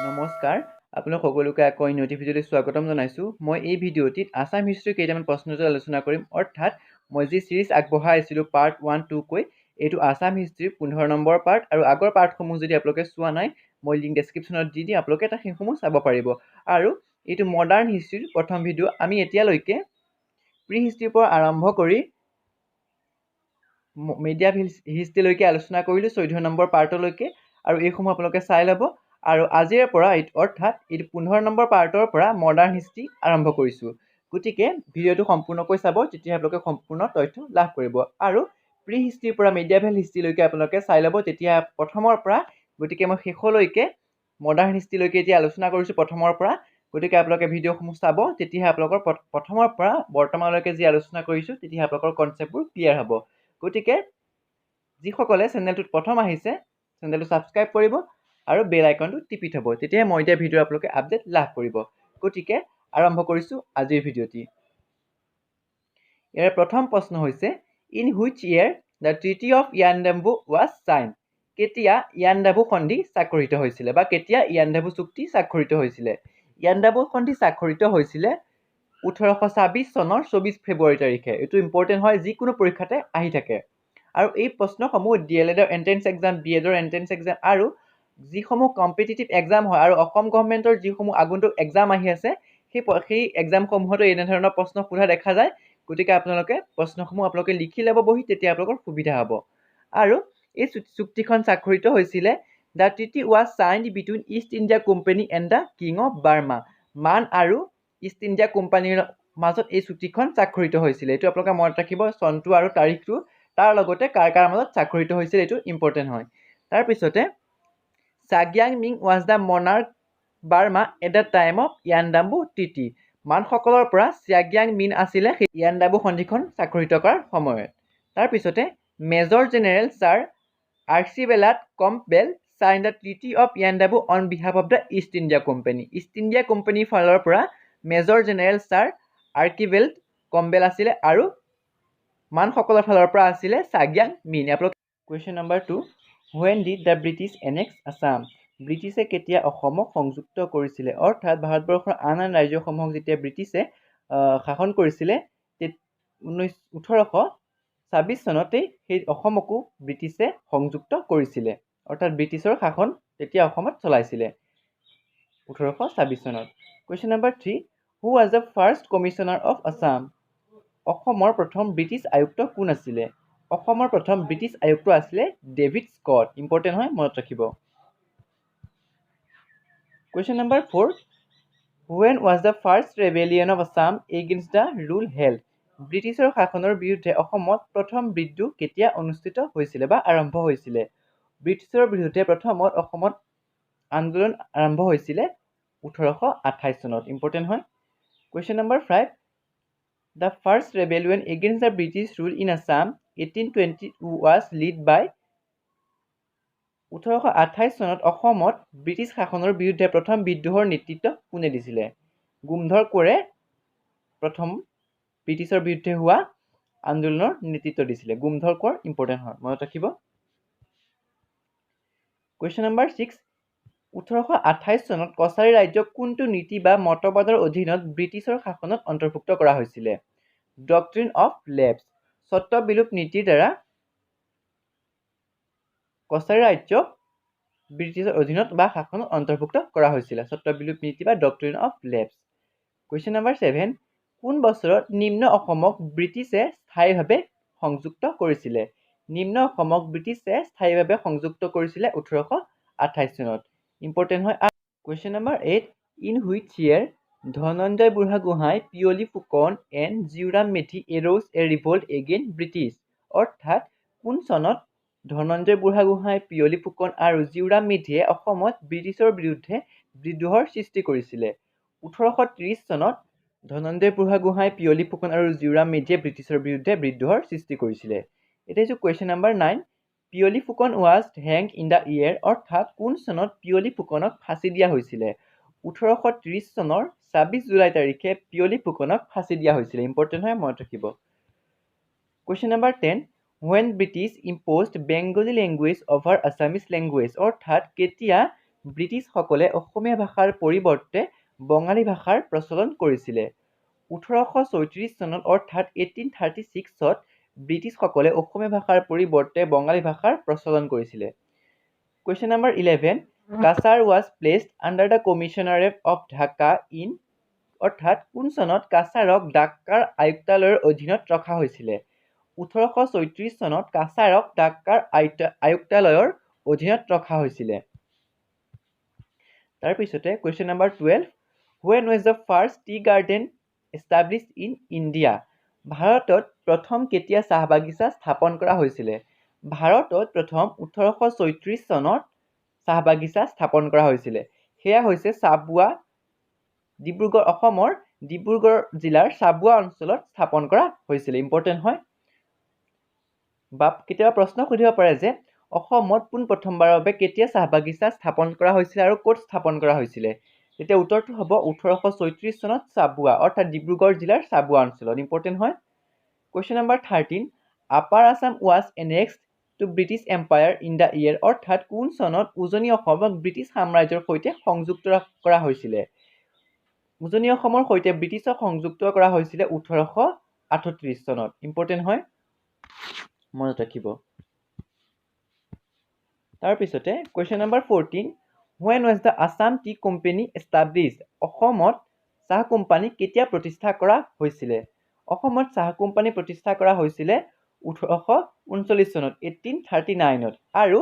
নমস্কাৰ, আপোনালোক সকলোকে আকৌ অন্য এটি ভিডিঅ'লৈ স্বাগতম জনাইছোঁ। মই এই ভিডিঅ'টিত আছাম হিষ্ট্ৰীৰ কেইটামান প্ৰশ্ন উত্তৰ আলোচনা কৰিম। অৰ্থাৎ মই যি ছিৰিজ আগবঢ়াই আছিলোঁ পাৰ্ট 1 2কৈ, এইটো আছাম হিষ্ট্ৰীৰ 15 নম্বৰ পাৰ্ট। আৰু আগৰ পাৰ্টসমূহ যদি আপোনালোকে চোৱা নাই, মই লিংক ডেছক্ৰিপশ্যনত দি দিম, আপোনালোকে তাত সেইসমূহ চাব পাৰিব। আৰু এইটো মডাৰ্ণ হিষ্ট্ৰীৰ প্ৰথম ভিডিঅ'। আমি এতিয়ালৈকে প্ৰি হিষ্ট্ৰীৰ পৰা আৰম্ভ কৰি মিডিয়াভেল হিষ্ট্ৰীলৈকে আলোচনা কৰিলোঁ, 14 নম্বৰ পাৰ্টলৈকে, আৰু এইসমূহ আপোনালোকে চাই ল'ব। আৰু আজিৰে পৰা, অৰ্থাৎ এইটো 15 নম্বৰ পাৰ্টৰ পৰা মডাৰ্ণ হিষ্ট্ৰী আৰম্ভ কৰিছোঁ। গতিকে ভিডিঅ'টো সম্পূৰ্ণকৈ চাব, তেতিয়া আপোনালোকে সম্পূৰ্ণ তথ্য লাভ কৰিব। আৰু প্ৰি হিষ্ট্ৰীৰ পৰা মিডিয়াভেল হিষ্ট্ৰীলৈকে আপোনালোকে চাই ল'ব, তেতিয়া প্ৰথমৰ পৰা, গতিকে মই শেষলৈকে মডাৰ্ণ হিষ্ট্ৰীলৈকে এতিয়া আলোচনা কৰিছোঁ প্ৰথমৰ পৰা। গতিকে আপোনালোকে ভিডিঅ'সমূহ চাব, তেতিয়াহে আপোনালোকৰ প্ৰথমৰ পৰা বৰ্তমানলৈকে যি আলোচনা কৰিছোঁ, তেতিয়া আপোনালোকৰ কনচেপ্টবোৰ ক্লিয়াৰ হ'ব। গতিকে যিসকলে চেনেলটোত প্ৰথম আহিছে, চেনেলটো ছাবস্ক্ৰাইব কৰিব আৰু বেল আইকনটো টিপি থ'ব, তেতিয়াহে মই দিয়া ভিডিঅ' আপোনালোকে আপডেট লাভ কৰিব। গতিকে আৰম্ভ কৰিছোঁ আজিৰ ভিডিঅ'টি। ইয়াৰ প্ৰথম প্ৰশ্ন হৈছে, In which year the Treaty of Yandabo was signed? কেতিয়া ইয়াণ্ডাবু সন্ধি স্বাক্ষৰিত হৈছিলে বা কেতিয়া ইয়াণ্ডাবু চুক্তি স্বাক্ষৰিত হৈছিলে? ইয়াণ্ডাবু সন্ধি স্বাক্ষৰিত হৈছিলে 1826 চনৰ 24 ফেব্ৰুৱাৰী তাৰিখে। এইটো ইম্পৰ্টেণ্ট হয়, যিকোনো পৰীক্ষাতে আহি থাকে। আৰু এই প্ৰশ্নসমূহ ডি এল এডৰ এণ্ট্ৰেঞ্চ এক্সাম, বি এডৰ এণ্ট্ৰেঞ্চ এক্সাম আৰু যিসমূহ কম্পিটিটিভ এক্সাম হয় আৰু অসম গভৰ্ণমেণ্টৰ যিসমূহ আগন্তুক এক্সাম আহি আছে, সেই এক্সামসমূহতো এনেধৰণৰ প্ৰশ্ন সোধা দেখা যায়। গতিকে আপোনালোকে প্ৰশ্নসমূহ আপোনালোকে লিখি ল'ব বহি, তেতিয়া আপোনালোকৰ সুবিধা হ'ব। আৰু এই চুক্তিখন স্বাক্ষৰিত হৈছিলে, the treaty was signed between East India Company and the King of Burma. মান আৰু ইষ্ট ইণ্ডিয়া কোম্পানীৰ মাজত এই চুক্তিখন স্বাক্ষৰিত হৈছিলে। এইটো আপোনালোকে মনত ৰাখিব, চনটো আৰু তাৰিখটো, তাৰ লগতে কাৰ কাৰ মাজত স্বাক্ষৰিত হৈছিল, এইটো ইম্পৰ্টেণ্ট হয়। তাৰপিছতে Sagyang Min was the monarch Burma at the time of Yandabo Treaty. মানসকলৰ পৰা চাগ্যাং মিন আছিলে সেই ইয়াণ্ডাবু সন্ধিখন স্বাক্ষৰিত কৰাৰ সময়ত। তাৰপিছতে Major General Sir Archibald Campbell sign the Treaty of Yandabo on behalf of the East India Company. East India কোম্পানীৰ ফালৰ পৰা মেজৰ জেনেৰেল ছাৰ আৰ্কিবেল্ট কম্বেল আছিলে আৰু মানসকলৰ ফালৰ পৰা আছিলে চাগ্যাং মিন। আপোনালোক Question number 2, when did the British annex Assam? ব্ৰিটিছে কেতিয়া অসমক সংযুক্ত কৰিছিলে? অৰ্থাৎ ভাৰতবৰ্ষৰ আন আন ৰাজ্যসমূহক যেতিয়া ব্ৰিটিছে শাসন কৰিছিলে, 1826 চনতেই সেই অসমকো ব্ৰিটিছে সংযুক্ত কৰিছিলে। অৰ্থাৎ ব্ৰিটিছৰ শাসন তেতিয়া অসমত চলাইছিলে 1826 চনত। Question number 3, who was the first Commissioner of Assam? অসমৰ প্ৰথম ব্ৰিটিছ আয়ুক্ত কোন আছিলে? অসমৰ প্ৰথম ব্ৰিটিছ আয়ুক্ত আছিলে ডেভিড স্কট। ইম্পৰ্টেণ্ট হয়, মনত ৰাখিব। Question number 4, when was the first rebellion of Assam against the rule held? ব্ৰিটিছৰ শাসনৰ বিৰুদ্ধে অসমত প্ৰথম বিদ্ৰোহ কেতিয়া অনুষ্ঠিত হৈছিলে বা আৰম্ভ হৈছিলে? ব্ৰিটিছৰ বিৰুদ্ধে প্ৰথমত অসমত আন্দোলন আৰম্ভ হৈছিলে 1828 চনত। ইম্পৰ্টেণ্ট হয়। Question number 5, the first rebellion against the British rule in Assam 1820 was led by? 1828 চনত অসমত ব্ৰিটিছ শাসনৰ বিৰুদ্ধে প্ৰথম বিদ্ৰোহৰ নেতৃত্ব কোনে দিছিলে? গোমধৰ কোঁৱৰে প্ৰথম ব্ৰিটিছৰ বিৰুদ্ধে হোৱা আন্দোলনৰ নেতৃত্ব দিছিলে। গোমধৰ কোঁৱৰ ইম্পৰ্টেণ্ট হয়, মনত ৰাখিব। কুৱেশ্যন নম্বৰ 6, 1828 চনত কছাৰী ৰাজ্যক কোনটো নীতি বা মতবাদৰ অধীনত ব্ৰিটিছৰ শাসনত অন্তৰ্ভুক্ত কৰা হৈছিলে? ডক্ট্ৰিন অফ লেপছ, স্বত্ব বিলোপ নীতিৰ দ্বাৰা কছাৰী ৰাজ্যক ব্ৰিটিছৰ অধীনত বা শাসনত অন্তৰ্ভুক্ত কৰা হৈছিলে, স্বত্ব বিলোপ নীতি বা doctrine of lapse. Question number 7, কোন বছৰত নিম্ন অসমক ব্ৰিটিছে স্থায়ীভাৱে সংযুক্ত কৰিছিলে? নিম্ন অসমক ব্ৰিটিছে স্থায়ীভাৱে সংযুক্ত কৰিছিলে 1828 চনত। ইম্পৰ্টেণ্ট হয়। Question number 8, in which year Dhananjay Burhagohain, Piyali Phukan and Jiuram Medhi arose a revolt against British? অৰ্থাৎ কোন চনত ধনঞ্জয় বুঢ়াগোহাঁই, পিয়লি ফুকন আৰু জীউৰাম মেধিয়ে অসমত ব্ৰিটিছৰ বিৰুদ্ধে বিদ্ৰোহৰ সৃষ্টি কৰিছিলে? 1830 চনত ধনঞ্জয় বুঢ়াগোহাঁই, পিয়লি ফুকন আৰু জীউৰাম মেধিয়ে ব্ৰিটিছৰ বিৰুদ্ধে বিদ্ৰোহৰ সৃষ্টি কৰিছিলে। এতিয়া হৈছে Question number 9, Piyali Phukan was hanged in the year? অৰ্থাৎ কোন চনত পিয়লি ফুকনক ফাঁচি দিয়া হৈছিলে? 1830 চনৰ 26 জুলাই তাৰিখে পিয়লি ফুকনক ফাঁচি দিয়া হৈছিলে। ইম্পৰ্টেণ্ট হয়, মনত ৰাখিব। Question number 10, when British imposed Bengali language over Assamese language? অৰ্থাৎ কেতিয়া ব্ৰিটিছসকলে অসমীয়া ভাষাৰ পৰিৱৰ্তে বঙালী ভাষাৰ প্ৰচলন কৰিছিলে? 1836 চনত, অৰ্থাৎ 1836ত ব্ৰিটিছসকলে অসমীয়া ভাষাৰ পৰিৱৰ্তে বঙালী ভাষাৰ প্ৰচলন কৰিছিলে। Question number 11, Cachar was placed under the commissionerate of Dhaka in, অৰ্থাৎ কোন চনত কাছাৰক ঢাকাৰ আয়ুক্তালয়ৰ অধীনত ৰখা হৈছিলে? 1836 চনত কাছাৰক ঢাকাৰ আয়ুক্তালয়ৰ অধীনত ৰখা হৈছিলে। তাৰপিছতে question number 12, when was the first tea garden establish in India? ভাৰতত প্ৰথম কেতিয়া চাহ বাগিচা স্থাপন কৰা হৈছিলে? ভাৰতত প্ৰথম 1836 চনত চাহ বাগিচা স্থাপন কৰা হৈছিলে। সেয়া হৈছে চাবুৱা, ডিব্ৰুগড়, অসমৰ ডিব্ৰুগড় জিলাৰ চাবুৱা অঞ্চলত স্থাপন কৰা হৈছিলে। ইম্পৰ্টেণ্ট হয়। বা কেতিয়াবা প্ৰশ্ন সুধিব পাৰে যে অসমত পোনপ্ৰথমবাৰৰ বাবে কেতিয়া চাহ বাগিচা স্থাপন কৰা হৈছিলে আৰু ক'ত স্থাপন কৰা হৈছিলে? তেতিয়া উত্তৰটো হ'ব 1836 চনত চাবুৱা, অৰ্থাৎ ডিব্ৰুগড় জিলাৰ চাবুৱা অঞ্চলত। ইম্পৰ্টেণ্ট হয়। Question number 13, Upper Assam was annexed to British Empire in the year, অৰ্থাৎ কোন চনত উজনি অসমক ব্ৰিটিছ সাম্ৰাজ্যৰ সৈতে সংযুক্ত কৰা হৈছিলে? উজনি অসমৰ সৈতে ব্ৰিটিছক সংযুক্ত কৰা হৈছিলে 1838 চনত। ইম্পৰ্টেণ্ট হয়, মনত ৰাখিব। তাৰপিছতে question number 14, when was the Assam Tea Company establish? অসমত চাহ কোম্পানী কেতিয়া প্ৰতিষ্ঠা কৰা হৈছিলে? অসমত চাহ কোম্পানী প্ৰতিষ্ঠা কৰা হৈছিলে 1839 চনত, 1839ত, আৰু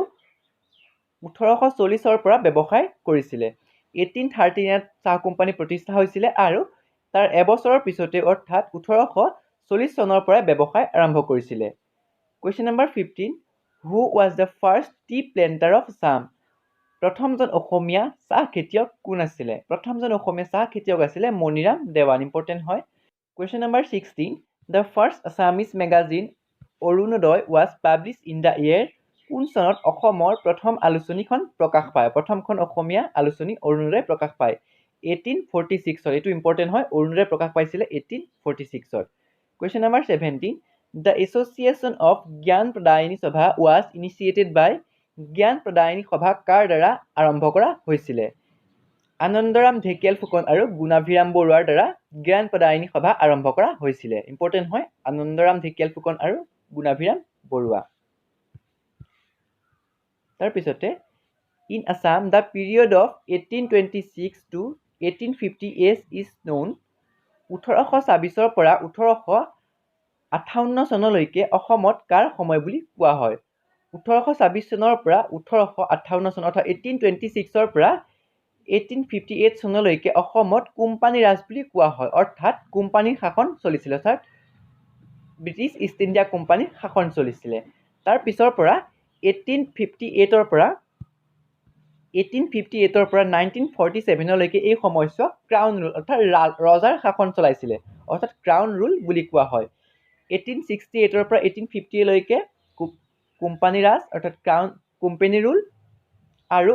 1840ৰ পৰা ব্যৱসায় কৰিছিলে। 1839ত চাহ কোম্পানী প্ৰতিষ্ঠা হৈছিলে আৰু তাৰ এবছৰৰ পিছতে, অৰ্থাৎ 1840 চনৰ পৰাই ব্যৱসায় আৰম্ভ কৰিছিলে। Question number 15, who was the first tea planter of Assam? প্ৰথমজন অসমীয়া চাহ খেতিয়ক কোন আছিলে? প্ৰথমজন অসমীয়া চাহ খেতিয়ক আছিলে মণিৰাম দেৱান। ইম্পৰ্টেণ্ট হয়। Question number 16, the first Assamese magazine Arunoday was publish in the year, কোন চনত অসমৰ প্ৰথম আলোচনীখন প্ৰকাশ পায়? প্ৰথমখন অসমীয়া আলোচনী অৰুণোদয় প্ৰকাশ পায় 1846ত। এইটো ইম্পৰ্টেণ্ট হয়, অৰুণোদয় প্ৰকাশ পাইছিলে 1846ত। Question number 17, the association of Gyan Pradayini Sabha was initiated by, Gyan Pradayini Sabha কাৰ দ্বাৰা আৰম্ভ কৰা হৈছিলে? আনন্দৰাম ঢেকিয়াল ফুকন আৰু গুণাভিৰাম বৰুৱাৰ দ্বাৰা জ্ঞান প্ৰদায়িনী সভা আৰম্ভ কৰা হৈছিলে। ইম্পৰ্টেণ্ট হয়, আনন্দৰাম ঢেকিয়াল ফুকন আৰু গুণাভিৰাম বৰুৱা। তাৰপিছতে in Assam the period of 1826 to 1858 is known, 1826ৰ পৰা 1858 চনলৈকে অসমত কাৰ সময় বুলি কোৱা হয়? 1826 চনৰ পৰা 1858 চন, অৰ্থাৎ 1826ৰ পৰা 1858 চনলৈকে অসমত কোম্পানী ৰাজ বুলি কোৱা হয়, অৰ্থাৎ কোম্পানীৰ শাসন চলিছিলে, অৰ্থাৎ ব্ৰিটিছ ইষ্ট ইণ্ডিয়া কোম্পানীৰ শাসন চলিছিলে। তাৰ পিছৰ পৰা 1858ৰ পৰা 1947লৈকে এই সময়ছোৱা ক্ৰাউন ৰুল, অৰ্থাৎ ৰজাৰ শাসন চলাইছিলে, অৰ্থাৎ ক্ৰাউন ৰুল বুলি কোৱা হয়। 1868ৰ পৰা 1850লৈকে কোম্পানী ৰাজ, অৰ্থাৎ ক্ৰাউন কোম্পানী ৰুল, আৰু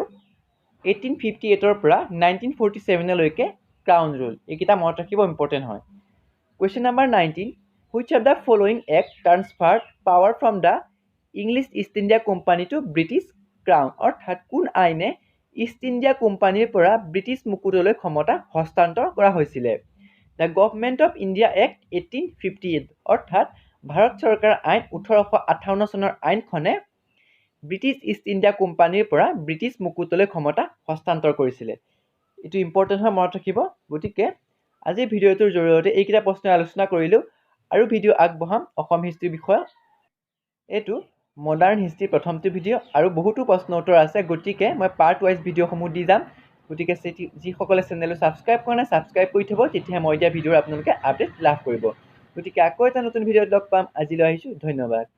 1858ৰ পৰা 1947লৈকে ক্ৰাউন ৰুল। এইকেইটা মনত ৰাখিব, ইম্পৰ্টেণ্ট হয়। Question number 19, which of the following act transfer power from the English East India Company to British Crown? অৰ্থাৎ কোন আইনে ইষ্ট ইণ্ডিয়া কোম্পানীৰ পৰা ব্ৰিটিছ মুকুটলৈ ক্ষমতা হস্তান্তৰ কৰা হৈছিলে? The Government of India Act 1858, অৰ্থাৎ ভাৰত চৰকাৰৰ আইন 1858 চনৰ আইনখনে ব্ৰিটিছ ইষ্ট ইণ্ডিয়া কোম্পানীৰ পৰা ব্ৰিটিছ মুকুটলৈ ক্ষমতা হস্তান্তৰ কৰিছিলে। এইটো ইম্পৰ্টেণ্ট হয়, মনত ৰাখিব। গতিকে আজিৰ ভিডিঅ'টোৰ জৰিয়তে এইকেইটা প্ৰশ্ন আলোচনা কৰিলোঁ আৰু ভিডিঅ' আগবঢ়াম অসম হিষ্ট্ৰীৰ বিষয়ে। এইটো মডাৰ্ণ হিষ্ট্ৰীৰ প্ৰথমটো ভিডিঅ' আৰু বহুতো প্ৰশ্ন উত্তৰ আছে, গতিকে মই পাৰ্ট ৱাইজ ভিডিঅ'সমূহ দি যাম। গতিকে যিসকলে চেনেলটো ছাবস্ক্ৰাইব কৰা নাই, ছাবস্ক্ৰাইব কৰি থ'ব, তেতিয়াহে মই দিয়া ভিডিঅ'ৰ আপোনালোকে আপডেট লাভ কৰিব। গতিকে আকৌ এটা নতুন ভিডিঅ'ত লগ পাম, আজিলৈ আহিছোঁ, ধন্যবাদ।